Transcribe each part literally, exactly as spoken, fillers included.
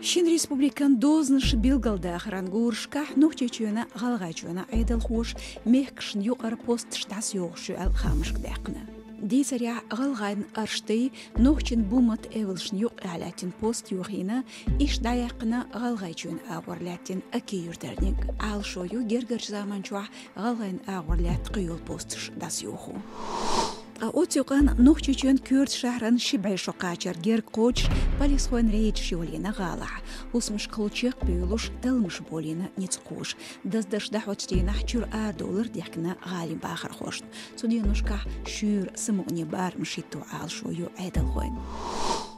Шин республикан дозанаш билгалдахаран гӀурашкахь Нохчийчоьнан, ГӀалгӀайчоьнан Ӏедалхоша мехкашна юкъара посташ дӀасайохуш ю аьлла хаамашка даьккхина. Дийцарехь, гӀалгӀайн Арштий нохчийн буммат эвлашна юкъахь лаьттина пост йохийна, иштта дӀаяьккхина ГӀалгӀайчоьнан агӀор лаьттина Оки-Юртара ниг. Ӏалашо ю, гергарчу заманчохь гӀалгӀайн агӀор лаьтта кхийолу посташ дӀасайоху. Ткъа оцу юкъанна Нохчийчоьнан коьртачу шахьаран ши бӀешо кхачар герга кхочуш, полисхойн рейдаш йолийна гӀалахь. ХӀусамашкахула чекхбуьйлуш, талламаш болийна ницкъахоша. Даздарш дӀахьочу дийнахь чуьра арадовлар дихкина гӀалин бахархошна. Цу деношкахь шуьйра самукъане барамаш хӀитто Ӏалашо ю Ӏедалхойн.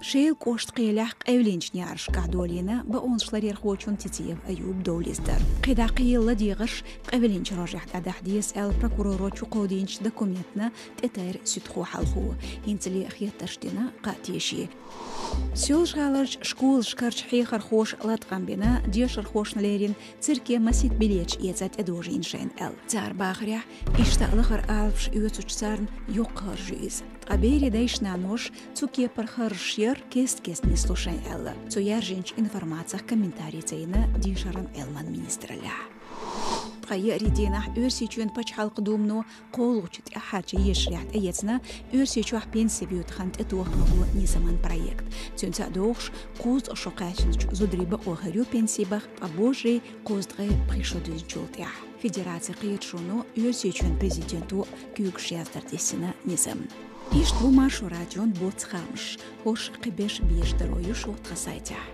Шелан кӀоштан кхелехь къевлинчу неӀаршкахь долийна бакъонашларъярхочун Титиев Аюбан довлиз дар. КхидӀа кхелан ладегӀарш къевлинчу рожехь дӀадахьа деза аьлла, прокуроро чукховдийначу документана тӀетайра суьдхо хьалхо. ХӀинцале хеттарш дина кхаа тешаш. Соьлжа-ГӀаларчу школашкарчу хьехархоша латкъам бина, дешархошна леррина цирке масийтта билеташ эца тӀедожийна шайна аьлла. Цара бахарехь, иштта лахара алапаш оьцучу царна йоккха харж ю иза. Ткъа берийн дайша-наноша цу кепара харжаш яр кест-кеста нисло шайн аьлла, цо яржийначу информацех комментарий ца йина дешаран Ӏилман министраллехь. Ткъа еарин дийнахь Оьрсийчоьнан пачхьалкхан думано кхоалгӀачу тӀаьххьарчу ешарехь тӀеэцна Оьрсийчохь пенси буьйцу хан тӀетоха могу низаман проект. Цуьнца а догӀуш, кхузткъа шо кхаьчначу зударийн бакъо хир ю пенси баха, ткъа божарийн кхузткъе пхи шо дуьзначул тӀаьхьа. Федерацин кхеташоно Оьрсийчоьнан президенто куьйгаш яздар диссина низам. Иштта бу Маршо радион боцу хаамаш. ХӀорш кхин беш безаш даро ю шун тхан сайтехь.